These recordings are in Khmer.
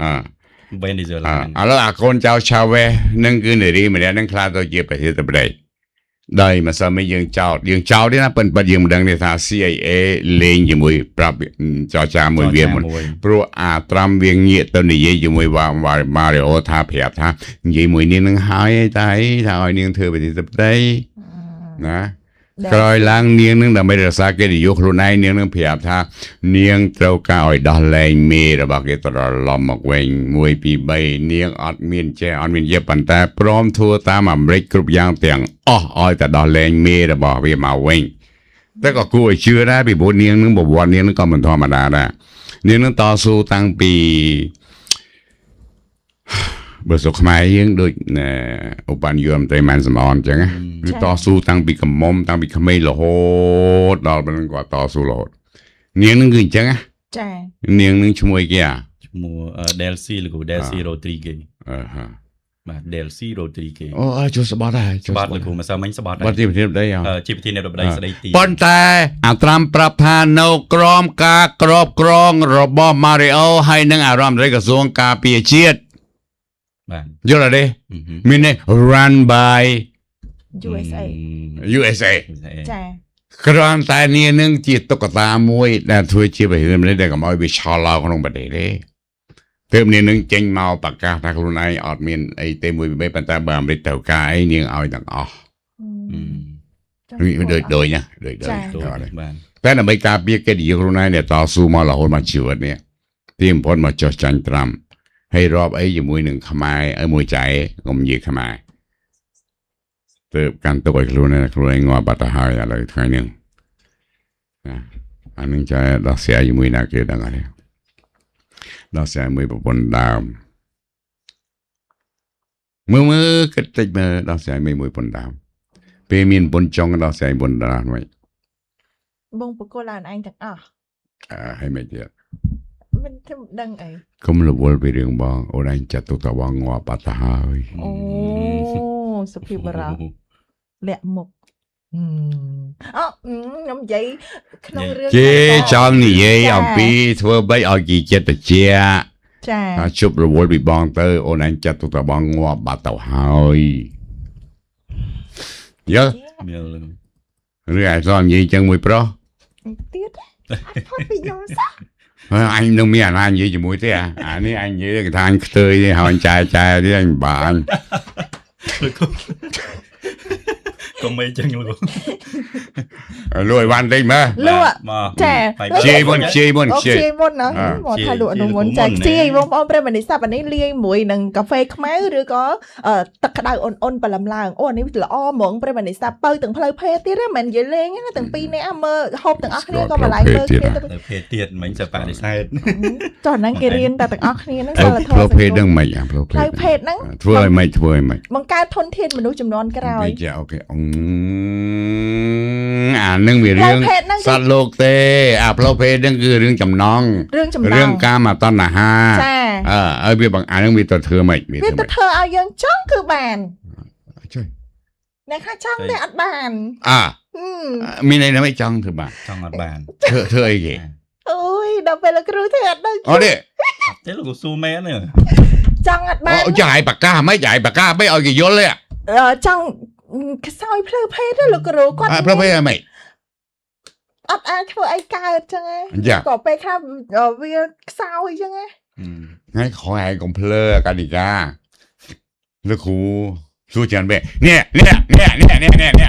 អើ វេណេស៊ុយឡា ឥឡូវអាកូនចៅឆាវេសនឹងគឺនារីម្នាក់នឹងខ្លាចទៅជាប្រធានាធិបតីដោយម្សិលមិញយើងចោតយើងចោតទេណាប៉ិនប៉ិតយើងមិនដឹងទេថា CIA លេងជាមួយប្រាប់ចរចាមួយវាមុន ព្រោះអាត្រាំវាងាកទៅនិយាយជាមួយវ៉ាម៉ារីអូថាប្រាប់ថានិយាយមួយនាងនឹងហើយតែថាឲ្យនាងធ្វើប្រធានាធិបតីណាក្រោយឡើងនាងនឹងដើម្បីរក្សាកិត្តិយសខ្លួនឯងនាងនឹងប្រាប់ថានាងត្រូវការឲ្យដោះលែងមេរបស់គេត្រឡប់មកវិញ1 2 3នាងអត់មានចេះអត់មានយេប៉ុន្តែព្រមធ្វើតាមអាមេរិកគ្រប់យ៉ាងទាំងអស់ឲ្យតែដោះលែងមេរបស់វាមកវិញតែក៏គួរឲ្យជឿដែរពីព្រោះនាងនឹងប្រវត្តិនាងនឹងក៏មិនធម្មតាដែរ នាងនឹងតស៊ូតាំងពីបើស្រុកខ្មែរយើងដូចណែឧបនាយករដ្ឋមន្ត្រីម៉ែនសំអនអញ្ចឹងណាគឺតស៊ូតាំងពីកំមុំតាំងពីក្មេងរហូតដល់ពេលហ្នឹងគាត់តស៊ូរហូតនាងនឹងគឺអញ្ចឹងណា ចា នាងនឹងឈ្មោះអីគេអា ឈ្មោះ Delcy លោកគ្រូ Delcy Rodriguez អឺហ่า បាទ Delcy Rodriguez អូអើជួយស្បត់ដែរជួយ បាទលោកគ្រូម្សិលមិញស្បត់ បាត់ជាប្រធានដីអ ជាប្រធានាធិបតីស្ដីទី ប៉ុន្តែអាត្រាំប្រាប់ថានៅក្រោមការក្របក្រងរបស់ម៉ារីអូហើយនិងអារម្មណ៍រដ្ឋក្រសួងការពារជាតិ បាទ យល់អត់ទេមានន័យ run by USA USA ចា គ្រាន់តែនាងនឹងជាតុក្កតាមួយដែលធ្វើជាប្រធានមន្ត្រីដែលកុំឲ្យវាឆល់ឡោក្នុងប្រទេសទេទើបនាងនឹងចេញមកប្រកាសថាខ្លួនឯងអត់មានអីទេមួយពីរប៉ុន្តែបើអាមេរិកត្រូវការអីនាងឲ្យទាំងអស់វាដូចដូចណាដូចដូច ដូចបាទ តែដើម្បីការពារកិត្តិយសខ្លួនឯងដែលតស៊ូមករហូតមកជីវិតនេះទីបំផុតមកចុះចាញ់ត្រាំហើយរាប់អីជាមួយនឹងខ្មែរឲ្យមួយចែកុំនិយាយខ្មែរទើបកាន់ទុកឲ្យខ្លួនឯងខ្លួនឯងងាប់បាត់ទៅហើយឥឡូវថ្ងៃនេះណាអានឹងចែដោះស្រាយជាមួយណាគេដឹងហើយដោះស្រាយមួយប្រពន្ធដើមមើលមើលគិតតិចមើលដោះស្រាយមួយមួយប្រពន្ធដើមពេលមានប្រពន្ធចុងដោះស្រាយប្រពន្ធដើមហ្នឹង បងបកគលឡើងឯងទាំងអស់ អើហើយមិនទៀត មិនធ្វើដឹងអី កុំរវល់ពីរឿងបងអូនឯងចាត់ទុកថាបងងាប់បាត់ទៅហើយ អូសុភាពបរោះលាក់មុខអូខ្ញុំនិយាយក្នុងរឿង គេចង់និយាយអំពីធ្វើបីឲ្យគេចិត្តតិច ចា ថាជប់រវល់ពីបងទៅអូនឯងចាត់ទុកថាបងងាប់បាត់ទៅហើយយល់ មាន ឬឯងសោះនិយាយចឹងមួយប្រុស ទៀតអត់ផុតពីខ្ញុំសោះ ហើយអញនឹងមានអាណានិយាយជាមួយទេអាអានេះអញនិយាយគេថាអញខ្ទើយទេហើយអញចែចែទេអញបាអញ លោកគ្រូកុំអីចឹងលោកគ្រូ លួយវ៉ាន់តិចមើល លក់ មក ចា ខ្ជាយមុនខ្ជាយមុន អូ ខ្ជាយ ខ្ជាយមុនណាមកថាលក់នោះមុនចាខ្ជាយបងប្អូនប្រិយមិត្តនេះសាប់អានេះលាយមួយនឹងកាហ្វេខ្មៅឬក៏ទឹកក្តៅអ៊ុនៗបលឹមឡើងអូអានេះល្អហ្មងប្រិយមិត្តនេះសាប់បើទាំងផ្លូវភេទទៀតហ្នឹងមិននិយាយលេងណាទាំងពីរនាក់មើលហូបទាំងអស់គ្នាក៏ម្លាយមើលគ្នាទៅ ទៅភេទទៀតមិញจะបដិសេធ ចុះហ្នឹងគេរៀនតែទាំងអស់គ្នាហ្នឹង ផ្លូវ សិលធម៌ ផ្លូវភេទហ្នឹងមិនអាផ្លូវភេទ ផ្លូវភេទហ្នឹង ធ្វើឲ្យមិនធ្វើឲ្យមិន បង្កើតធនធានមនុស្សចំនួនក្រោយ វាជាអូខេអឺអានឹងវា ផ្លូ រឿង វភេទហ្នឹង សត្វលោកទេអាផ្លូវភេទហ្នឹងគឺរឿងចំណង រឿងចំណង រឿងកាមតណ្ហា ចា អើឲ្យវាបង្អានឹងវាទៅធ្វើម៉េចវា វា ធ្វើម៉េច ទៅធ្វើឲ្យយើងចង់គឺបាន ជួយ អ្នកខ្លះចង់តែអត់បាន អា ហឹម មានន័យថាម៉េចចង់ធ្វើបាន ចង់អត់បាន ធ្វើធ្វើអីគេ អូយដល់ពេលលោកគ្រូធ្វើអត់ដឹង អូនេះ អត់ទេលោកគ្រូស៊ូមែនទេ ចង់អត់បាន អូចង់ឲ្យប្រកាសម៉េចឲ្យប្រកាសម៉េចឲ្យគេយល់ទេ អឺចង់ខ្សោយផ្លូវភេទណាលោកគ្រូគាត់ អាផ្លូវភេទឲ្យម៉េច អត់អាចធ្វើអីកើតចឹងណា អញ្ចឹង ក៏ពេលខ្លះវាខ្សោយចឹងណា ថ្ងៃក្រោយឲ្យកុំភ្លើកានិកាលោកគ្រូសួរច្រើនពេកនេះនេះនេះនេះនេះនេះនេះ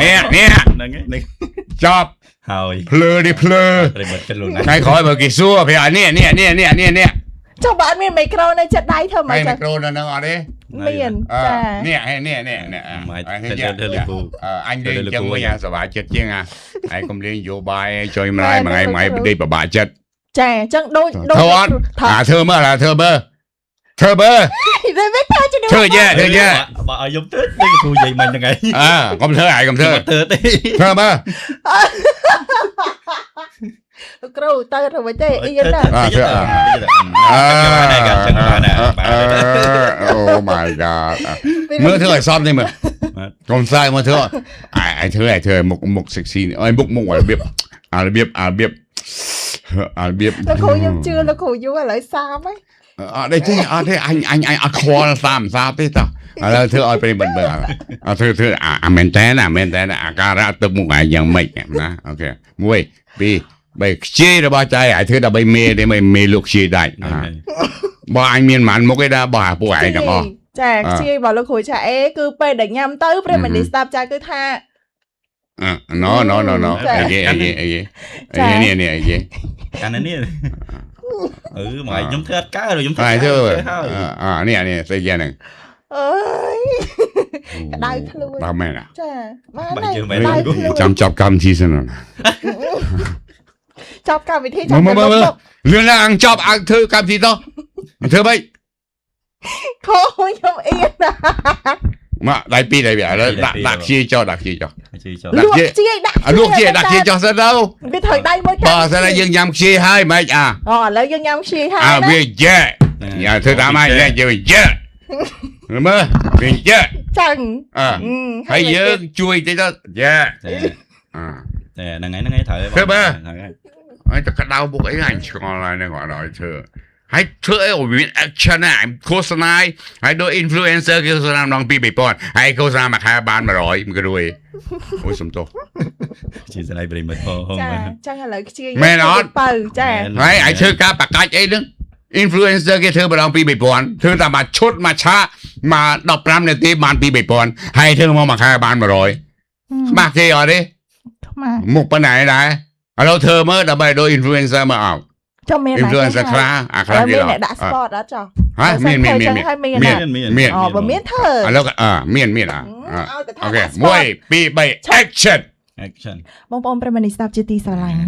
នេះនេះ ហ្នឹងហើយហ្នឹង ចប់ ហើយ ភ្លើនេះភ្លើ ប្រិមត្តចិត្តលោកណា ថ្ងៃក្រោយបើគេសួរប្រាប់នេះនេះនេះនេះនេះនេះ ចុះបើអត់មានមីក្រូនៅចិត្តដៃធ្វើម៉េ ហើយ ចចឹង មីក្រូនៅនឹងអត់ទេ មានចា នេះនេះនេះនេះ មិនទៅទៅលោកគ្រូ អញលេងចឹងវិញអាសប្បាយចិត្តជាងអាឯងកុំលេងយោបាយចុយម្លាយមួយថ្ងៃមួយថ្ងៃដេកពិបាកចិត្ត ចាចឹងដូចដូច ធ្វើអត់ ថ អាធ្វើមើលអាធ្វើមើលធ្វើមើល តែមិនធ្វើជំនួស ធ្វើយេធ្វើយេ បើឲ្យខ្ញុំធ្វើដូចលោកគ្រូនិយាយមិញហ្នឹងឯង អើកុំធ្វើឯងកុំធ្វើ អត់ធ្វើទេ ធ្វើមើល លោកគ្រូទៅធ្វើម៉េចទេអៀនណា អើធ្វើអ អើចឹងបានដែរបាទ អូ my god មើលធ្វើឲ្យសមនេះមើលកុំសើចមើលធ្វើអាយធ្វើអាយធ្វើមុខមុខ sexy អើយមុខមុខរបៀបអារបៀបអារបៀបអារបៀប លោកគ្រូខ្ញុំជឿលោកគ្រូយូរឥឡូវសាមហើយ អត់ទេអត់ទេអញអញអញអត់ខ្វល់តាមសាទេតោះឥឡូវធ្វើឲ្យប្រិយមិត្តមើលអត់ធ្វើធ្វើអាអាមែនតើណាមែនតើអាការៈទឹកមុខឯងយ៉ាងម៉េចណាOK 1 2 3ខ្ជាយរបស់ចៃឲ្យធ្វើដើម្បីមេទេមេមេលក់ខ្ជាយដាច់បើអញមានប៉ុន្មានមុខឯដែរបើអាពួកឯងទាំងអស់ ចាខ្ជាយរបស់លោកគ្រូឆាអេគឺពេលដែលញ៉ាំទៅប្រិយមិត្តនេះស្ដាប់ចាគឺថា No no no no អីគេអីគេអីគេនេះនេះអីគេ អានេះអឺមកខ្ញុំធ្វើអត់កើតខ្ញុំធ្វើ ហើយធ្វើអានេះអានេះស្អីគេហ្នឹង អើយក្តៅខ្លួន ដល់មែន ចាបានហើយ ចាំចប់កម្មវិធីសិន ចប់កម្មវិធីចាំ មើលមើលលឿនឡើងចប់ឲ្យធ្វើកម្មវិធីទៅធ្វើម៉េច ខូខ្ញុំអៀនណា មកដៃពីរដៃពីរឥឡូវដាក់ដាក់ខ្ជាយចោលដាក់ខ្ជាយចោល ខ្ជាយចោល លក់ខ្ជាយដាក់ លក់ខ្ជាយដាក់ខ្ជាយចោលសិនទៅ វាត្រូវដៃមួយ បើសិនតែយើងញ៉ាំខ្ជាយហើយម៉េចអា អូឥឡូវយើងញ៉ាំខ្ជាយហើយ អាវាយែញ៉ាំធ្វើតាមហើយញ៉ាំវាយែមើលវាយែ ចឹង អើហើយយើងជួយតិចទៅយែអើ តែហ្នឹងហើយហ្នឹងហើយត្រូវហើយ ហើយទៅក្តៅមុខអីអញឆ្ងល់ហើយហ្នឹងគាត់ឲ្យធ្វើហើយធ្វើអីឲ្យមាន action ណាឃោសនាហើយដូច influencer គេឃោសនាម្ដង2 3000ហើយឃោសនាមួយខែបាន100មួយគ្រួយអូយសំទោស ជាស្នៃប្រិមិត្តផង ចាចឹងឥឡូវខ្ជាយ មែនអត់ បើចា ហើយឲ្យធ្វើការបកាច់អីហ្នឹង influencer គេធ្វើម្ដង2 3000ធ្វើតែមួយឈុតមួយឆាកមក15នាទីបាន2 3000ហើយធ្វើមកមួយខែបាន100ខ្មាស់គេអត់ទេ ខ្មាស់ មុខប៉ុណ្ណាដែរឥឡូវធ្វើមើលដើម្បីដូច influencer មកអោ ចុះមាន influencer ខ្លះអាខ្លះ មាន គេ អ្នកដាក់ spot អត់ចុះ ហ៎មានមានមាន ហើយមាន មានមាន អូបើមានធ្វើ ឥឡូវអើមានមានអ OK 1 2 3 action action បងប្អូនប្រិយមិត្តនេះស្ដាប់ជាទីស្រឡាញ់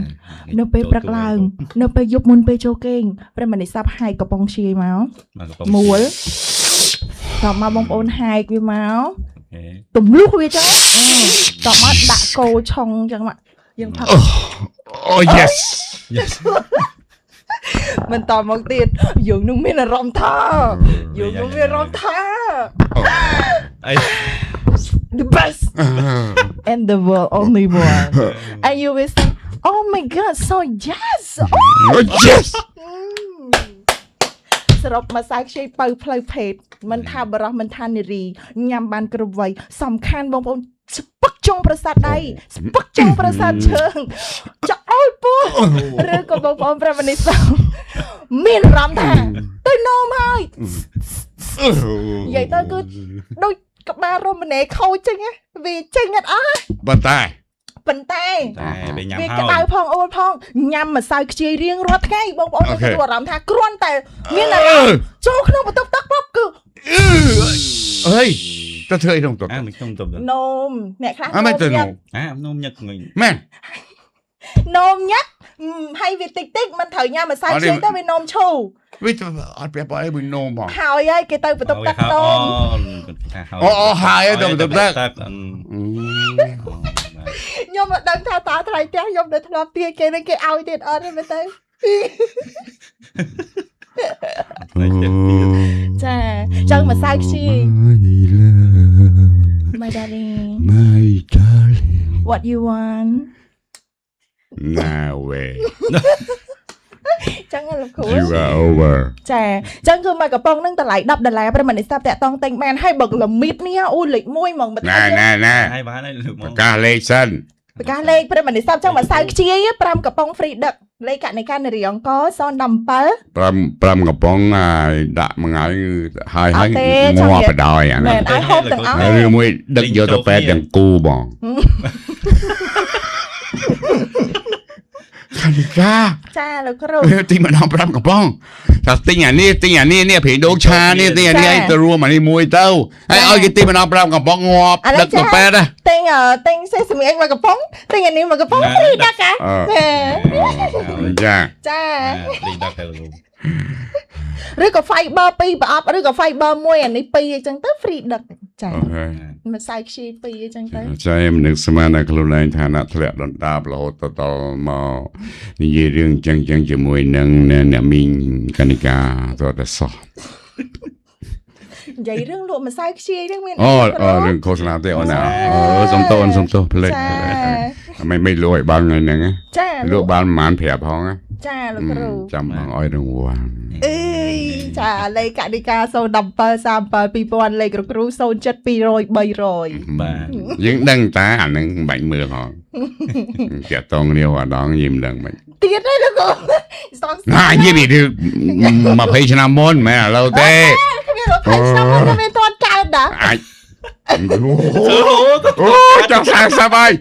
នៅពេលព្រឹកឡើងនៅពេលយប់មុនពេលចូលគេងប្រិយមិត្តនេះស្ដាប់ហែកកំប៉ុងខ្ជាយមកមួលតបមកបងប្អូនហែកវាមកទម្លុះវាចឹងតបមកដាក់គោឆុងចឹងមកយើងផឹក អូ yes yes បន្តមកទៀតយើងនឹងមានអារម្មណ៍ថាយើងនឹងមានអារម្មណ៍ថា អី the best and the world only one and you will say oh my god so yes oh yes សរុបម្សៅខ្ចីបើផ្លូវភេទមិនថាបរោះមិនថានារីញ៉ាំបានគ្រប់វ័យសំខាន់បងប្អូនស្ពឹកចុងប្រសាទដៃស្ពឹកចុងប្រសាទជើងចោលពោះឬក៏បងប្អូនប្រិមនីសមានអារម្មណ៍ថាទៅនោមហើយនិយាយទៅគឺដូចក្បាលរមណេខូចចឹងវាចេញអត់អស់ ប៉ុន្តែ ប៉ុន្តែ តែវាញ៉ាំ វា ហើយ ក្តៅផងអូនផងញ៉ាំម្សៅខ្ជាយរៀងរាល់ថ្ងៃបងប្អូនទទួលអារម្មណ៍ថាគ្រាន់តែមានអារម្មណ៍ចូលក្នុងបន្ទប់ទឹកពុបគឺ អើយទៅធ្វើអីក្នុងទឹក អាមិនក្នុងទឹក នោមអ្នកខ្លះ អាមិនទៅនោម អានោមញឹកង មែន នោមញឹកហើយវាតិចតិចមិនត្រូវញ៉ាំម្សៅខ្ជាយទៅវានោមឈូ វាអត់ប្រាប់អីវានោមផង ហើយហើយគេទៅបន្ទប់ទឹកនោម អូអូហើយទៅបន្ទប់ទឹក ខ្ញុំមិនដឹងថាតើថ្លៃផ្ទះខ្ញុំនៅធ្លាប់ទាគេនឹងគេឲ្យទៀតអត់ទេមើលទៅចាចឹងម្សៅខ្ជាយ My darling My darling what you want Now way ចឹងលោកគ្រូ You are over ចាចឹងគឺមកកំប៉ុងហ្នឹងតម្លៃ10ដុល្លារប្រិមត្តនិស្សិតតាក់តងទិញបានហើយបើល្មៀតនេះអូលេខ1ហ្មងបើ ណែណែណែ ហើយបានហើយលោកមក ប្រកាសលេខសិន ប្រកាសលេខប្រិមត្តនិស្សិតចឹងម្សៅខ្ជាយ5កំប៉ុង free ដឹកលេខកណិកានារីអង្គ017 5 5កំប៉ុងដាក់មួយថ្ងៃហើយហើយងាប់បដ ாய் អា មែ ហ្នឹង នឲ្យហូបទាំងអស់ ឬមួយដឹកយកទៅពេទ្យទាំងគូបងខានីកា ចាលោកគ្រូ ទិញម្ដង5កំប៉ុងថាទិញអានេះទិញអានេះនេះព្រីដូងឆានេះទិញអានេះឲ្យទៅរួមអានេះមួយទៅហើយឲ្យគេទិញម្ដង5កំប៉ុងងាប់ដឹកទៅពេទ្យណា ទិញទិញសេសាមីអញមួយកំប៉ុងទិញអានេះមួយកំប៉ុង free ដឹកហ៎ ចា ចា free ដឹកហើយលោក ឬក៏ fiber 2ប្រអប់ឬក៏ fiber 1អានេះ2អញ្ចឹងទៅ free ដឹកចា OK ម្សៅខ្ជាយ2អញ្ចឹងទៅ ចាខ្ញុំនឹកស្មានតែខ្លួនឯងឋានៈធ្លាក់ដុនដាបរហូតទៅដល់មកនិយាយរឿងចឹងចឹងជាមួយនឹងអ្នកមីងកនិកាទៅតែសោះ និយាយរឿងលក់ម្សៅខ្ជាយហ្នឹងមាន អូអូរឿងឃោសនាទេអូនណាអូសុំទោសអូនសុំទោសភ្លេច ចា មិនមិនលក់ឲ្យបានថ្ងៃហ្នឹង ចា លក់បានប្រហែលប្រាប់ផង ចាលោកគ្រូ ចាំបងឲ្យរង្វាន់ អេចាលេខកនិកា017 37 2000លេខលោកគ្រូ07 200 300 បាទ យើងដឹងតាអាហ្នឹងមិនបាច់មើលហងតាក់តងគ្នាអាដងយីមិនដឹងមិន ទៀតទេលោកគ្រូសង ណានិយាយពីរឿង20ឆ្នាំមុនមិនមែនឥឡូវទេ គ្មាន20ឆ្នាំមុនខ្ញុំមានទាន់កើតណា អាចអូចង់40ហើយ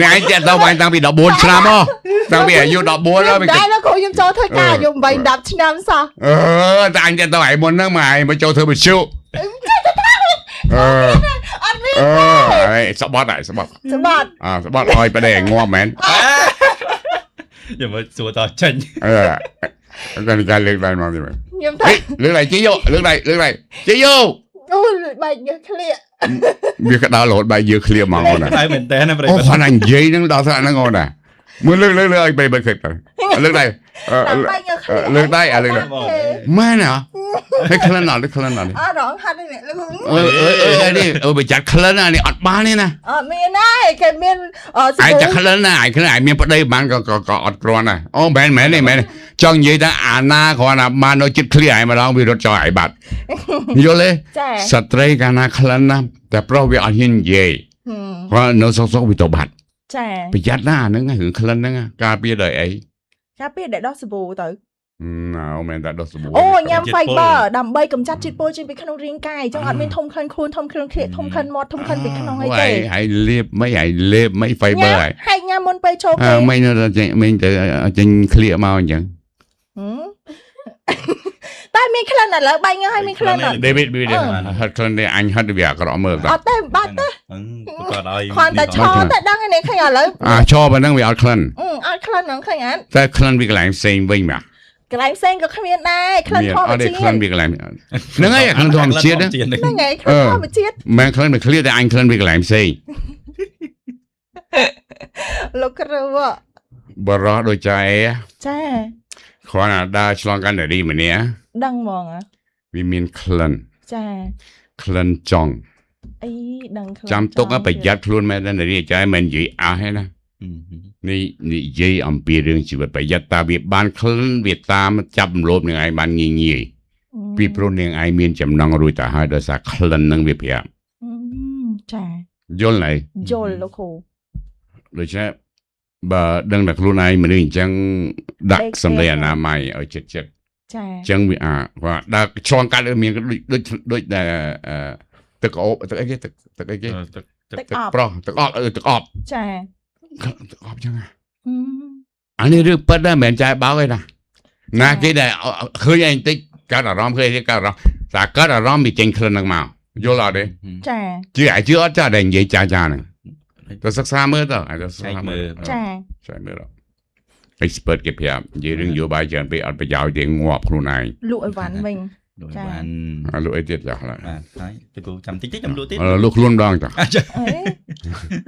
អ្នកឯងតាក់តងបានតាំងពី14ឆ្នាំហ៎តាំងពីអាយុ14ហើយ ដែរលោកគ្រូខ្ញុំចូលធ្វើការអាយុ8 10ឆ្នាំសោះ អឺតែអញតាក់តងឯងមុនហ្នឹងមកឯងមកចូលធ្វើវិទ្យុអឺ អត់មាន អឺហើយសបត់ហើយសបត់ សម្បត្តិ អើសបត់ឲ្យប្តីឲ្យងាប់មែន យកមកសួរតចេញ អឺតែការលើកដៃមកទៀតមែន ខ្ញុំថា ហេលើកដៃជីយោលើកដៃលើកដៃជីយោ អូបែកញើសឃ្លៀក វាក្តៅរហូតបែកយើឃ្លៀហ្មងអូនណា តែមែនតើណាប្រិយ អូ មិត្ត គាត់ណានិយាយហ្នឹងដល់ថ្នាក់ហ្នឹងអូនណាមើលលើកលើកលើកឲ្យប្រិយមិត្តឃើញទៅលើកដៃអឺ តាមបែកញើសឃ្លៀក លើកដៃអាលើកដៃមែនហ៎ហើយក្លិនអត់ក្លិនអត់ អត់រងហាត់នេះលោក អឺអឺនេះអឺបើចាត់ក្លិនអានេះអត់បានទេណា អត់មានទេគេមានអឺ ឯងតែក្លិនណាឯងក្លិនឯងមានប្តីបានក៏ក៏អត់គ្រាន់ដែរអូមែនមែនទេមែនចង់និយាយថាអាណាគ្រាន់តែបាននៅចិត្តឃ្លៀឯងម្ដងវារត់ចោលឯងបាត់យល់ទេ ចា ស្ត្រីកាលណាក្លិនណាតែប្រុសវាអត់ហ៊ាននិយាយគាត់នៅសុកសុកវាទៅបាត់ ចា ប្រយ័ត្នណាអាហ្នឹងរឿងក្លិនហ្នឹងការពារដោយអី កាពីដែលដោះសាប៊ូទៅ ណៅមែនតែដោះសាប៊ូ អូញ៉ាំ fiber ដើម្បីកម្ចាត់ជាតិពុលចេញពីក្នុងរាងកាយចង់អត់មានធំក្លិនខ្លួនធំក្លិនក្លៀកធំក្លិនមាត់ធំក្លិនពីក្នុងអីទេ ហើយលាបមិនហើយលាបមិន fiber ហើយ ហើយញ៉ាំមុនពេលចូល អើ គេ មិននៅចេញមិនទៅចេញក្លៀកមកអញ្ចឹង តែមានក្លិនឥឡូវបែកញើសហើយមានក្លិនអត់ David វាហត់ក្លិននេះអញហត់វាអាក្រក់មើលតា អត់ទេបាត់ទេ គាត់ឲ្យ គ្រាន់តែឈរតែដឹងឯនេះឃើញឥឡូវ អាឈរប៉ុណ្ណឹងវាអត់ក្លិន អត់ក្លិនហ្នឹងឃើញអត់ តែក្លិនវាកន្លែងផ្សេងវិញបាទ កន្លែងផ្សេងក៏គ្មានដែរក្លិនធម្ម អត់ទេ ជាតិ ក្លិនវាកន្លែងហ្នឹងហើយក្លិនធម្មជាតិហ្នឹង ហ្នឹងហើយក្លិនធម្មជាតិ មិនក្លិនវាឃ្លាតែអញក្លិនវាកន្លែងផ្សេង លោកគ្រូ បរោះដូចចែ ចា គ្រាន់តែដើរឆ្លងកាត់នារីម្នាក់ ដឹងហ្មង វាមានក្លិន ចា ក្លិនចង់ អីដឹងក្លិន ចាំទុកឲ្យប្រយ័ត្នខ្លួនមែននារីចែមិននិយាយអស់ទេណានេះនិយាយអំពីរឿងជីវិតប្រយ័ត្នតាវាបានក្លិនវាតាមចាប់រំលោភនឹងឯងបានងាយងាយពីព្រោះនាងឯងមានចំណងរួចទៅហើយដោយសារក្លិននឹងវាប្រាប់ ចា យល់ហើយ យល់លោកគ្រូ ដូច្នេះបើដឹងតែខ្លួនឯងមនុស្សអញ្ចឹងដាក់សម្ដីអនាម័យឲ្យចិត្តចិត្ត ចា អញ្ចឹងវាអាគាត់ដើរឆ្លងកាត់មានដូចដូចដូចដែលទឹកអូបទឹកអីគេទឹកទឹកអីគេ ទឹក ទឹកអប់ ប្រុសទឹកអប់ទឹកអប់ ចា ទឹកអប់អញ្ចឹងអានេះរឿងពិតដែរមិនមែនចែបោកទេណាណាគេដែលឃើញឯងតិចកើតអារម្មណ៍ឃើញកើតអារម្មណ៍តែកើតអារម្មណ៍វាចេញក្លិនហ្នឹងមកយល់អត់ទេ ចា ជឿអាជឿអត់ចាដែលនិយាយចាចាហ្នឹងទៅសិក្សាមើលទៅអាចទៅសិក្សាមើល ចា ចាមើល expert គេប្រាប់និយាយរឿងនយោបាយច្រើនពេកអត់ប្រយោជន៍ទេងាប់ខ្លួនឯង លក់អីវ៉ាន់វិញ លក់អីវ៉ាន់ លក់អីទៀតចាស់ឡើយ បាទហើយទៅគូចាំតិចតិចចាំលក់ទៀត លក់ខ្លួនម្ដងចា អេ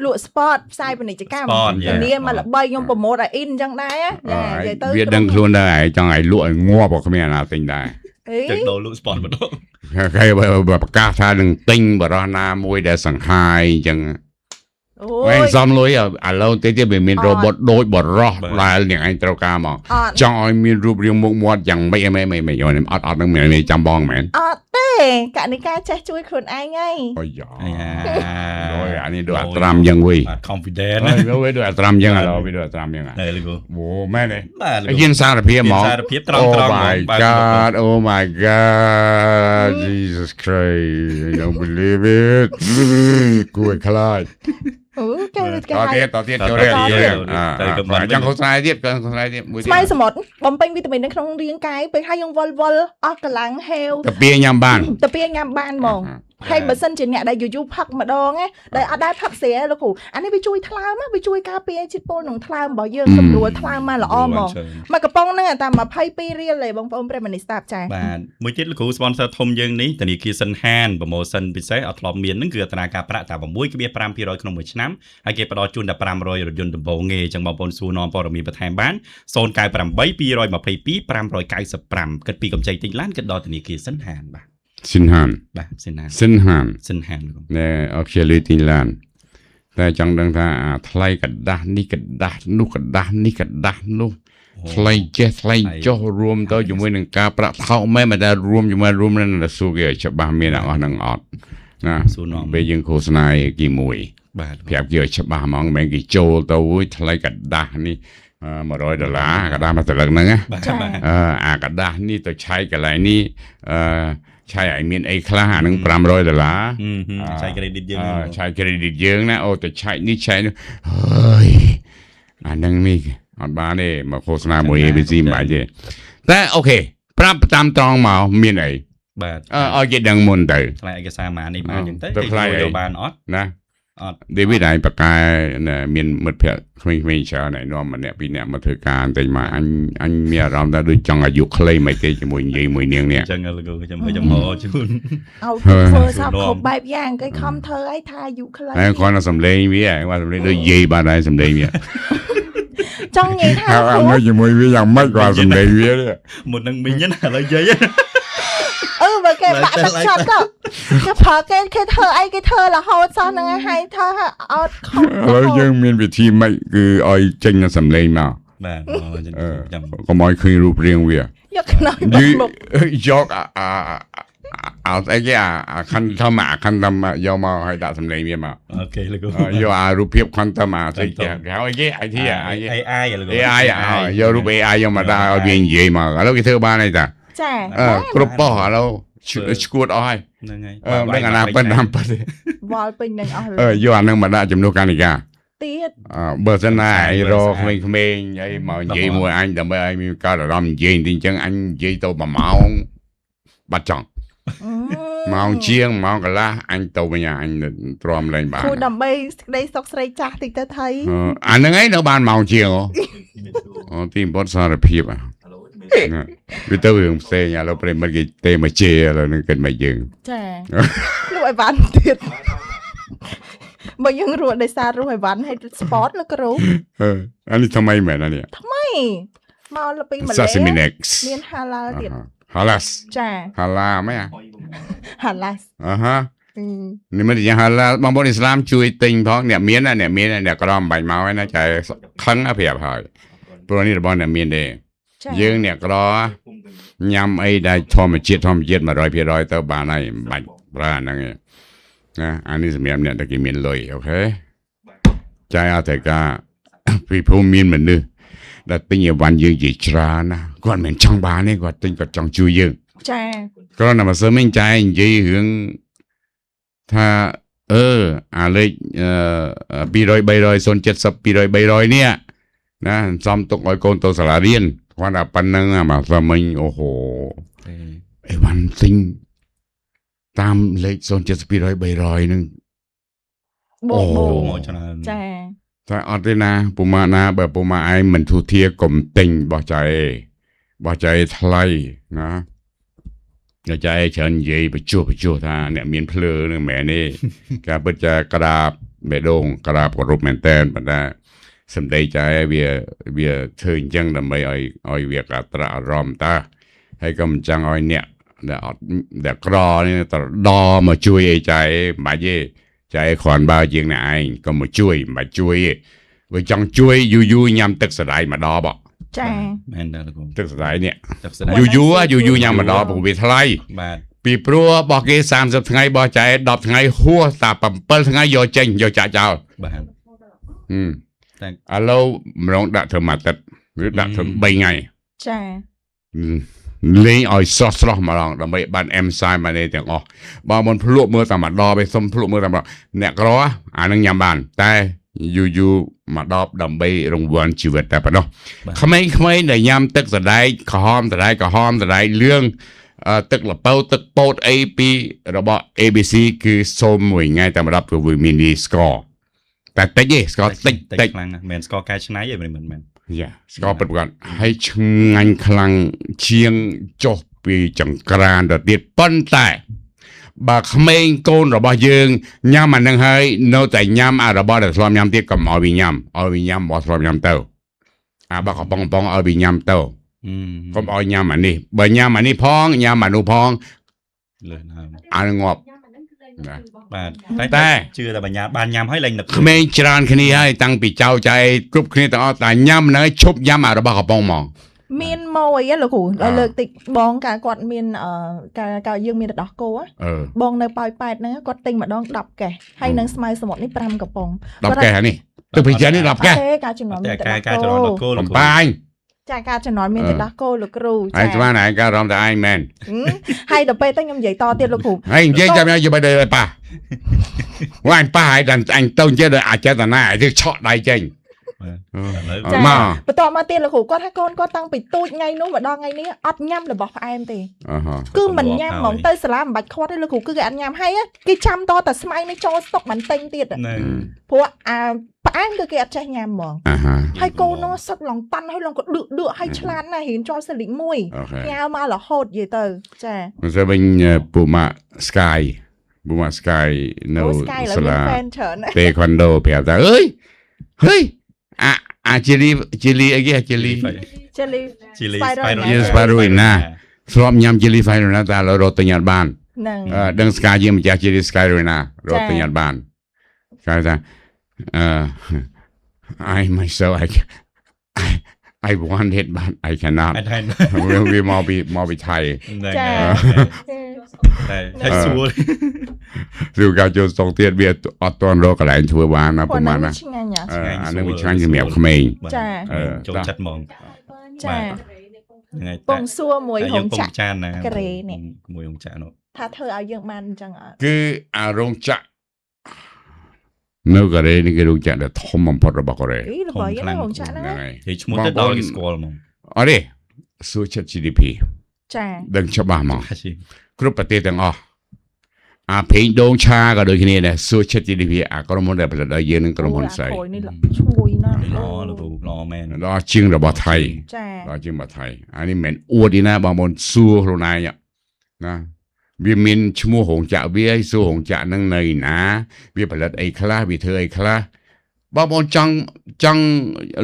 លក់ spot ផ្សាយពាណិជ្ជកម្មធានាមកល្បីខ្ញុំប្រម៉ូទឲ្យអ៊ីនអញ្ចឹងដែរចានិយាយទៅ វាដឹងខ្លួនដែរឯងចង់ឲ្យលក់ឲ្យងាប់ក៏គ្មានអាណាទិញដែរ ចឹងដូរលក់ spot ម្ដង គេប្រកាសថានឹងទិញបរោះណាមួយដែលសង្ហាយអញ្ចឹង អូ វិញសំលុយឥឡូវតិចទៀតវាមានរ៉ូបូតដូចបរោះដែលអ្នកឯងត្រូវការមកចង់ឲ្យមានរូបរាងមុខមាត់យ៉ាងម៉េចអីម៉េចម៉េចម៉េចអត់អត់នឹងមានចាំបងមែន អត់ទេកនិកាចេះជួយខ្លួនឯងហើយ អូយ៉ាដូចអានេះដូចអាត្រាំយ៉ាងវិញ បាទ confident ហើយដូចអាត្រាំយ៉ាងឥឡូវវាដូចអាត្រាំយ៉ាង ណែលោកគ្រូ អូមែនទេ បាទលោក ហ៊ានសារភាពហ្មង សារភាពត្រង់ត្រង់ Oh my god Oh my god Jesus Christ I don't believe it គួរឲ្យខ្លាច អូគេគេ តទៀតតទៀតចូលរឿងចង់ឃោសនាទៀតឃោសនាទៀតមួយទៀត ស្មៃសមុទ្របំពេញវីតាមីននៅក្នុងរាងកាយពេលហើយយើងវល់វល់អស់កម្លាំងហេវ តាពីញ៉ាំបាន តាពីញ៉ាំបានហ្មងហើយបើសិនជាអ្នកដែលយូរយូរផឹកម្ដងណាដែលអត់ដែលផឹកស្រាលោកគ្រូអានេះវាជួយថ្លើមវាជួយការពារជាតិពុលក្នុងថ្លើមរបស់យើងសម្រួលថ្លើមមកល្អហ្មងមកកំប៉ុងហ្នឹងតែ22រៀលទេបងប្អូនប្រិមនីស្តាប់ចា បាទមួយទៀតលោកគ្រូ sponsor ធំយើងនេះធនាគារសិនហាន promotion ពិសេសអត់ធ្លាប់មានហ្នឹងគឺអត្រាការប្រាក់តែ 6.5% ក្នុងមួយឆ្នាំហើយគេផ្ដល់ជូនតែ500រថយន្តដំបូងទេអញ្ចឹងបងប្អូនសួរនាំព័ត៌មានបន្ថែមបាន098 222 595គិតពីកម្ចីទិញឡានគិតដល់ធនាគារសិនហានបាទ សិនហាន បាទសិនហាន សិនហាន សិនហាន ណែអូខេលីទិញឡានតែចង់ដឹងថាអាថ្លៃกระดาษនេះกระดาษនោះกระดาษនេះกระดาษនោះ ថ្លៃចេះថ្លៃចុះរួមទៅជាមួយនឹងការប្រាក់ថោកមែនមិនដែលរួមជាមួយរួមនឹងសួរគេឲ្យច្បាស់មានអស់ហ្នឹងអត់ណា សួរនាំ ពេលយើងឃោសនាឲ្យគេមួយ បាទ ប្រាប់គេឲ្យច្បាស់ហ្មងមិនមែនគេចូលទៅអើយថ្លៃกระដាស់នេះ100ដុល្លារกระដាស់មួយសន្លឹកហ្នឹងណា បាទបាទ អឺអាกระដាស់នេះទៅឆែកកន្លែងនេះអឺឆែកឲ្យមានអីខ្លះអាហ្នឹង500ដុល្លារ ឆែក credit យើង អឺឆែក credit យើងណាអូទៅឆែកនេះឆែកនោះហើយអាហ្នឹងនេះអត់បានទេមកឃោសនាមួយ ABC មិនបាច់ទេតែ OK ប្រាប់តាមត្រង់មកមានអី បាទ អឺឲ្យគេដឹងមុនទៅ ថ្លៃឯកសារម៉ានេះម៉ាអញ្ចឹងទៅ ទៅថ្លៃអី យកបានអត់ ណា អត់ ដេវីតឯងបកកែណែមានមិត្តភក្តិក្មេងៗច្រើនឯងនាំម្នាក់ពីរនាក់មកធ្វើការបន្តិចមកអញអញមានអារម្មណ៍ថាដូចចង់អាយុខ្លីមិនទេជាមួយនិយាយមួយនាងនេះ អញ្ចឹងលោកគ្រូខ្ញុំឲ្យចំហជូន ឲ្យធ្វើសពគ្រប់បែបយ៉ាងគេខំធ្វើឲ្យថាអាយុខ្លី ហើយគាត់នៅសំលេងវាគាត់សំលេងដូចយាយបាត់ហើយសំលេងវា ចង់និយាយថា ហើយអត់នៅជាមួយវាយ៉ាងម៉េចគាត់សំលេងវាទេ មុននឹងមីងណាឥឡូវយាយ អឺបើគេបាក់ទឹកចិត្តទៅគេប្រើគេគេធ្វើអីគេធ្វើរហូតសោះហ្នឹងហើយធ្វើឲ្យអត់ខុស ឥឡូវយើងមានវិធីម៉េចគឺឲ្យចេញនៅសំលេងមក បាទអូអញ្ចឹងចាំ កុំឲ្យឃើញរូបរាងវា យកខ្នើយ យី មកមុខ យកអាអាអាស្អីគេអាអាខណ្ឌធម្មអាខណ្ឌធម្មយកមកឲ្យដាក់សំលេងវាមក OK លោកគ្រូ យកអារូបភាពខណ្ឌធម្មអាស្អីគេហៅអីគេ IT អា AI លោកគ្រូ AI យករូប AI យកមកដាក់ឲ្យវានិយាយមកឥឡូវគេធ្វើបានហើយតា ចា អឺគ្រប់ប៉ុស្តិ៍ឥឡូវឈួតអស់ហើយ ហ្នឹងហើយ អឺមិនដឹងអាណាប៉ិនតាមប៉ិនទេ វល់ពេញនឹងអស់ អឺយកអានឹងមកដាក់ជំនួសកានិកា ទៀត អឺបើសិនណាឯងរកក្មេងៗអីមកនិយាយមួយអញដើម្បីឲ្យមានកើតអារម្មណ៍និយាយបន្តិចអញ្ចឹងអញនិយាយទៅ1ម៉ោងបាត់ចង់ម៉ោងជាងម៉ោងកន្លះអញទៅវិញអញទ្រាំលែងបាន គូដើម្បីសេចក្តីសុខស្រីចាស់តិចទៅថៃ អឺអាហ្នឹងឯងនៅបានម៉ោងជាងហ៎អូទីបំផុតសារភាពអាវាទៅរឿងផ្សេងឥឡូវប្រិមិត្តគេទេមកជេរឥឡូវហ្នឹងគិតមកយើង ចាលក់ឲ្យវ៉ាន់ទៀតបើយើងរស់ដោយសាររស់ឲ្យវ៉ាន់ហើយ sport លោកគ្រូ អឺអានេះថ្មីមែនអានេះ ថ្មីមកលពីម៉ាឡេ Sasiminex មាន halal ទៀត Halas ចា Hala មែន halal អាហានេះមិនយ៉ាងហាឡាបងប្អូនអ៊ីស្លាមជួយទិញផងអ្នកមានណាអ្នកមានណាអ្នកក្រមិនបាច់មកឯណាចែខឹងណាប្រាប់ហើយព្រោះនេះរបស់អ្នកមានទេយើងអ្នកក្រញ៉ាំអីដែលធម្មជាតិធម្មជាតិ100%ទៅបានហើយមិនបាច់ប្រើអាហ្នឹងទេណាអានេះសម្រាប់អ្នកដែលគេមានលុយ OK ចាយអត់ត្រូវការពីព្រោះមានមនុស្សដែលទិញអីវ៉ាន់យើងជាច្រើនណាគាត់មិនចង់បានទេគាត់ទិញគាត់ចង់ជួយយើង ចា គ្រាន់តែមកសើមិញចែនិយាយរឿងថាអឺអាលេខ200 300 070 200 300នេះណាសំទុកឲ្យកូនទៅសាលារៀនគ្រាន់តែប៉ុណ្្នឹងមកសើមិញអូហូអីវ៉ាន់ទិញតាមលេខ070 200 300ហ្នឹង បូកបូក មកច្រើន ចា តែអត់ទេណាពុម៉ាណាបើពុម៉ាឯងមិនធូធាកុំទិញបោះចៃបោះចៃថ្លៃណាចៃច្រើននិយាយបញ្ចុះបញ្ចុះថាអ្នកមានភ្លើនឹងមិនមែនទេ ការពិតចាក្រាបបេះដូងក្រាបគោរពមែនតែនប៉ុន្តែសម្ដីចែវាវាធ្វើអញ្ចឹងដើម្បីឲ្យឲ្យវាកាត្រាក់អារម្មណ៍តាហើយក៏មិនចង់ឲ្យអ្នកដែលអត់ដែលក្រនេះត្រដមកជួយអីចែមិនបាច់ទេចែគ្រាន់បើជាងអ្នកឯងក៏មកជួយមិនបាច់ជួយទេបើចង់ជួយយូរយូរញ៉ាំទឹកសណ្ដែកម្ដង ចា មែនតើលោកគ្រូ ទឹកសណ្ដែកនេះ ទឹកស្ដាយ យូរយូរយូរយូរញ៉ាំម្ដងព្រោះវាថ្លៃ បាទ ពីព្រោះរបស់គេ30ថ្ងៃរបស់ចែ10ថ្ងៃហួសតា7ថ្ងៃយកចេញយកចាក់ចោល បាទ ហឹម តែ ឥឡូវម្ដងដាក់ធ្វើមួយអាទិត្យឬដាក់ធ្វើ3ថ្ងៃ ចា លេងឲ្យស្រស់ស្រស់ម្ដងដើម្បីបានអេមសាយមកនេះទាំងអស់បើមិនភ្លក់មើលតែម្ដងပဲសុំភ្លក់មើលតែម្ដងអ្នកក្រអានឹងញ៉ាំបានតែយូរយូរមកដបដើម្បីរង្វាន់ជីវិតតែប៉ុណ្ណោះក្មេងៗដែលញ៉ាំទឹកសណ្ដែកក្រហមសណ្ដែកក្រហមសណ្ដែកលឿងទឹកល្ពៅទឹកពោតអីពីរបស់ ABC គឺសូមមួយថ្ងៃតែម្ដងព្រោះវាមាននេះស្ករតែតិចទេស្ករតិចតិច ខ្លាំងណាស់មិនស្ករកែច្នៃទេមិនមែន យ៉ាស្ករពិតប្រាកដហើយឆ្ងាញ់ខ្លាំងជាងចុះពីចង្ក្រានទៅទៀតប៉ុន្តែបើក្មេងកូនរបស់យើងញ៉ាំអានឹងហើយនៅតែញ៉ាំអារបស់ដែលធ្លាប់ញ៉ាំទៀតកុំឲ្យវាញ៉ាំឲ្យវាញ៉ាំរបស់ធ្លាប់ញ៉ាំទៅអាបើកំប៉ុងកំប៉ុងឲ្យវាញ៉ាំទៅកុំឲ្យញ៉ាំអានេះបើញ៉ាំអានេះផងញ៉ាំអានោះផង លើសដើម អានឹងងាប់ ណា បាទតែ តែ ជឿតែបញ្ញាបានញ៉ាំហើយលែងនឹក ក្មេងច្រើនគ្នាហើយតាំងពីចៅចៃគ្រប់គ្នាទាំងអស់តែញ៉ាំហ្នឹងឯងឈប់ញ៉ាំអារបស់កំប៉ុងហ្មង មានម៉ួយហ៎លោកគ្រូ អ่า ដល់លើកតិចបងកាលគាត់មានអឺកាលកាលយើងមានរដោះគោហ៎ អឺ បងនៅប៉ោយប៉ែតហ្នឹងគាត់ទិញម្ដង10កេះហើយនឹងស្មៅសមុទ្រនេះ5កំប៉ុង 10កេះអានេះទៅពីចិននេះ10កេះ ទេការជំនាន់ តែ មាន ការការ ទឹកដោះគោ ចរន្តដល់គោលោក កំ គ្រូ បាញ ចាការជំនាន់មានទឹកដោះគោលោកគ្រូ ឯ ចា ងស្មានឯងការរំតែឯងមែន ហឹមហើយដល់ពេលទៅខ្ញុំនិយាយតទៀតលោកគ្រូ ហើយនិយាយចាំយកទៅឲ្យប៉ះវ៉ាញប៉ះហើយដល់អញទៅចេះដល់អាចចេតនាឲ្យឆក់ដៃចេញ ឥឡូវ ចា មក បន្តមកទៀតលោកគ្រូគាត់ថាកូនគាត់តាំងពីទូចថ្ងៃនោះមកដល់ថ្ងៃនេះអត់ញ៉ាំរបស់ផ្អែមទេ អឺហ៎ គឺមិនញ៉ាំហ្មងទៅសាលាមិនបាច់ខាត់ទេលោកគ្រូគឺគេអត់ញ៉ាំហើយគេចាំតតែស្មៅនេះចូលស្តុកមិនទិញទៀត ហ្នឹង ព្រោះអាផ្អែមគឺគេអត់ចេះញ៉ាំហ្មង អាហា ហើយកូននោះសឹកឡងតាន់ហើយឡងក៏ដឺកដឺកហើយឆ្លាតណាស់រៀនជាប់សិលីកមួយ okay ញ៉ាវមករហូតនិយាយទៅចា មិនស្អីវិញពូម៉ា Sky ពូម៉ា Sky នៅ អូ Sky ឥឡូវ សាលា មាន fan ច្រើនណាស់ តេក្វាន់ដូប្រាប់ថាអើយហេអាអាជីលីជីលីអីគេអាជីលី ចេលី ជីលី Spirulina យេ Spirulina ធ្លាប់ញ៉ាំជីលី Spirulina តែឥឡូវរត់ទិញអត់បាន ហ្នឹង អឺដឹង Sky ជាម្ចាស់ជីលី Spirulina រត់ទិញអត់បានគេថាអឺ I myself I want it but I cannot អត់ហើយ វាមកពីមកពីថៃ ហ្នឹង ចា តែតែស្រួល ឬក៏ចូលស្តុកទៀតវាអត់ទាន់រកកន្លែងធ្វើបានណា ព្រោះ ប្រហែលណា ហ្នឹងឆ្ងាញ់ហ៎ អឺអានឹងវាឆ្ងាញ់សម្រាប់ក្មេង ចា ចូលចិត្តហ្មង ចា ហ្នឹងហើយ ពងសួរមួយរោងចក្រ ចានណា ការ៉េនេះ មួយរោងចក្រនោះ ថាធ្វើឲ្យយើងបានអញ្ចឹងអត់ គឺអារោងចក្រនៅកូរ៉េនេះគឺរោងចក្រដែលធំបំផុតរបស់កូរ៉េ អីល្បីណាស់រោងចក្រហ្នឹង ហ្នឹងហើយ និយាយឈ្មោះទៅដល់គេស្គាល់ហ្មង អត់ទេសួរចិត្ត GDP ចា ដឹងច្បាស់ហ្មង ហាជី គ្រប់ប្រទេសទាំងអស់អាភេងដូងឆាក៏ដូចគ្នាដែរសួរចិត្ត GDP អាក្រុមហ៊ុនដែលផលិតឲ្យយើងនឹងក្រុមហ៊ុនស្អី អូអាក្រួយនេះឈ្ងុយណាស់ ល្អលោកគ្រូល្អមែន ដល់ជាងរបស់ថៃ ចា ដល់ជាងរបស់ថៃអានេះមិនមែនអួតទេណាបងប្អូនសួរខ្លួនឯងណាវាមានឈ្មោះរោងចក្រវាហើយសួររោងចក្រហ្នឹងនៅណាវាផលិតអីខ្លះវាធ្វើអីខ្លះបងប្អូនចង់ចង់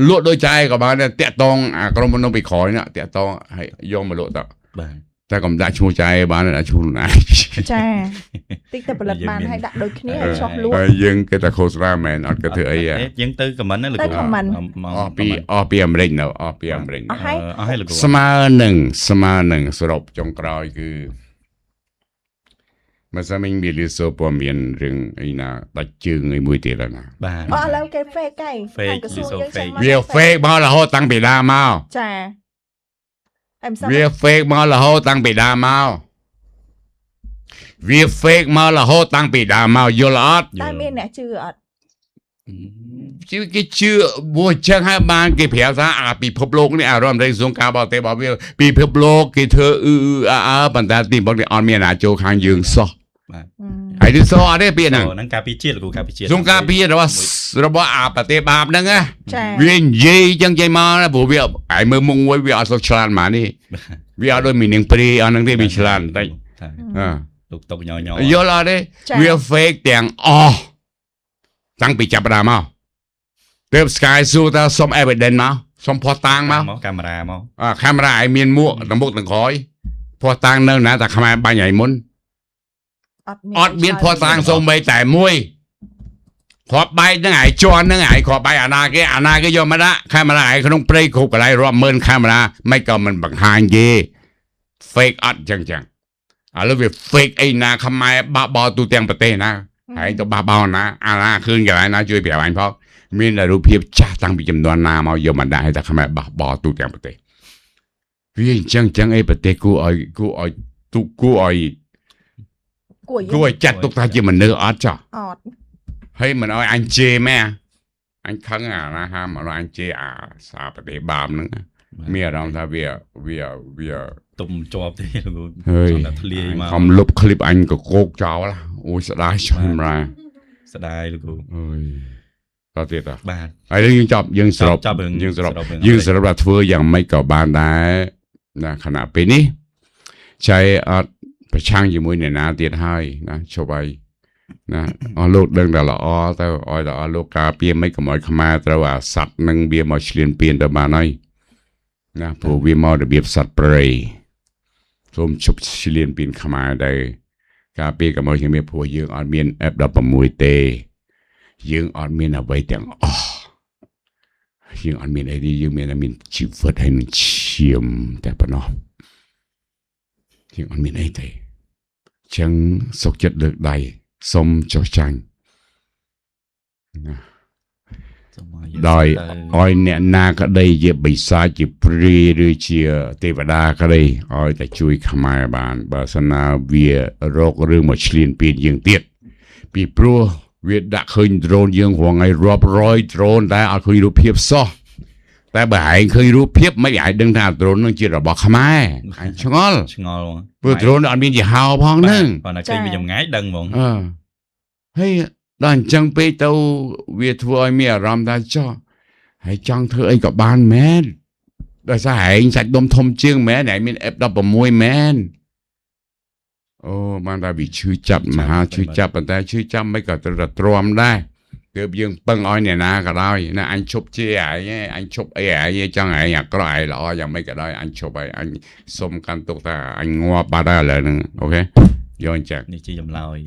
លក់ដូចចែក៏បានដែរតាក់តងអាក្រុមហ៊ុននោះពីក្រោយណាតាក់តងឲ្យយកមកលក់ទៅ បាទ តែកុំដាក់ឈ្មោះចែបានទេដាក់ឈ្មោះខ្លួនឯង ចាតិចទៅផលិតបានហើយដាក់ដូចគ្នាហើយចោះលក់ ហើយយើងគេតែឃោសនាមែនអត់គេធ្វើអីហ៎ យើងទៅខមមិនណាលោក ទៅ comment អស់ពីអស់ពីអាមេរិកនៅអស់ពីអាមេរិក អស់ហើយ អស់ហើយលោកគ្រូ ស្មើនឹងស្មើនឹងសរុបចុងក្រោយគឺមកសាមិញវាលឺសូព័ត៌មានរឿងអីណាដាច់ជើងអីមួយទៀតហើយណា បាទ អូឥឡូវគេ fake ហើយ Fake ខាងក្រសួងយើង fake ចេញមក វា fake មករហូតតាំងពីដើមមក ចាហើយមិនសម វា fake មករហូតតាំងពីដើមមកវា fake មករហូតតាំងពីដើមមកយល់អត់ តែមានអ្នកជឿអត់ ជឿគេជឿព្រោះអញ្ចឹងហើយបានគេប្រាប់ថាអាពិភពលោកនេះអារដ្ឋមន្ត្រីក្រសួងការបរទេសរបស់វាពិភពលោកគេធ្វើអឺអឺអើអើប៉ុន្តែទីបំផុតគេអត់មានអាចូលខាងយើងសោះហើយនេះសោះអត់ទេពាក្យហ្នឹង ហ្នឹងការពីជាតិលោកគ្រូការពីជាតិ សង្ការពាររបស់របស់អាប្រទេសបាបហ្នឹងណា ចា វានិយាយអញ្ចឹងចេញមកណាព្រោះវាឯងមើលមុខមួយវាអត់សូវឆ្លាតហ្មងនេះវាអត់ដូចមីនាងព្រាយអស់ហ្នឹងទេវាឆ្លាតបន្តិច ថា អើ លោកតុកញញ យល់អត់ទេ ចា វា fake ទាំងអស់តាំងពីចាប់ផ្ដើមមកទើប Sky សួរថាសុំ evidence មកសុំភស្តុតាងមក មកកាមេរ៉ាមក អាកាមេរ៉ាឯងមានមួកទាំងមុខទាំងក្រោយភស្តុតាងនៅណាតែខ្មែរបាញ់ឯងមុន អត់មាន អត់មានភស្តុតាងសូម្បីតែមួយគ្រាប់បែកហ្នឹងឯងជន់ហ្នឹងឯងគ្រាប់បែកអាណាគេអាណាគេយកមកដាក់កាមេរ៉ាឯងក្នុងព្រៃគ្រប់កន្លែងរាប់ម៉ឺនកាមេរ៉ាមិនក៏មិនបង្ហាញគេ fake អត់ចឹងចឹងឥឡូវវា fake អីណាខ្មែរបះបោទូទាំងប្រទេសណា ហើយទៅបះបោណាអាណាឃើញកន្លែងណាជួយប្រាប់អញផងមានតែរូបភាពចាស់តាំងពីចំនួនណាមកយកមកដាក់ឲ្យតែខ្មែរបះបោទូទាំងប្រទេសវាអញ្ចឹងអញ្ចឹងអីប្រទេសគួរឲ្យគួរឲ្យទុគួរឲ្យ គួរ គួរឲ្យចាត់ទុកថាជាមនុស្សអត់ចោះ អត់ ហើយមិនឲ្យអញជេរមែនអញខឹងអាណាហាមិនឲ្យអញជេរអាសាប្រទេសបាមហ្នឹងមានអារម្មណ៍ថាវាវាវា ទុំជាប់ទេលោកគ្រូ ហើយ ចង់តែធ្លាយមក ខំលុបឃ្លីបអញកកោកចោលអូយស្ដាយចំរា ស្ដាយលោកគ្រូ អើយតទៀតត បាទ ហើយយើងចប់យើងសរុប ចាប់រឿង យើងសរុប រឿង យើងសរុបថាធ្វើយ៉ាងម៉េចក៏បានដែរណាខណៈពេលនេះចៃអត់ប្រឆាំងជាមួយអ្នកណាទៀតហើយណាជប់ហើយណាអស់លោកដឹងតែល្អទៅឲ្យតែអស់លោកការពារមិនកុំឲ្យខ្មែរត្រូវអាសត្វនឹងវាមកឈ្លានពានទៅបានហើយណាព្រោះវាមករបៀបសត្វព្រៃសូមជប់ឈ្លានពានខ្មែរទៅ ការពារកុំឲ្យគ្នាព្រោះយើងអត់មាន F16 ទេយើងអត់មានអ្វីទាំងអស់យើងអត់មានអីទេយើងមានតែមានជីវិតហើយនឹងឈាមតែប៉ុណ្ណោះយើងអត់មានអីទេអញ្ចឹងសុខចិត្តលើកដៃសុំចុះចាញ់ណា សូមឲ្យយើង ដោយ ទៅ ឲ្យអ្នកណាក្តីជាបិសាចជាព្រាយឬជាទេវតាក្តីឲ្យតែជួយខ្មែរបាន បើសិនណាវារករឿងមកឈ្លានពានយើងទៀតពីព្រោះវាដាក់ឃើញ drone យើងរងថ្ងៃរាប់រយ drone តែអត់ឃើញរូបភាពសោះតែបើឯងឃើញរូបភាពមិនឯងដឹងថា drone នឹងជារបស់ខ្មែរអញឆ្ងល់ ឆ្ងល់ហ្មង ព្រោះ drone អត់មានយីហោផងហ្នឹង បាទគាត់តែឃើញពីចម្ងាយដឹងហ្មង អឺហើយដល់អញ្ចឹងពេកទៅវាធ្វើឲ្យមានអារម្មណ៍ថាចោះហើយចង់ធ្វើអីក៏បានមែនដោយសារឯងសាច់ដុំធំជាងមែនឯងមាន F16 មែនអូបានតែវាឈឺចាប់មហាឈឺចាប់ប៉ុន្តែឈឺចាប់មិនក៏ត្រូវតែទ្រាំដែរទើបយើងពឹងឲ្យអ្នកណាក៏ដោយណាអញឈប់ជាឯងឯងអញឈប់អីឯងចង់ឯងអាក្រក់ឯងល្អយ៉ាងម៉េចក៏ដោយអញឈប់ហើយអញសុំកាន់ទុកថាអញងាប់បាត់ហើយឥឡូវហ្នឹង OK យកអញ្ចឹង នេះជាចម្លើយ។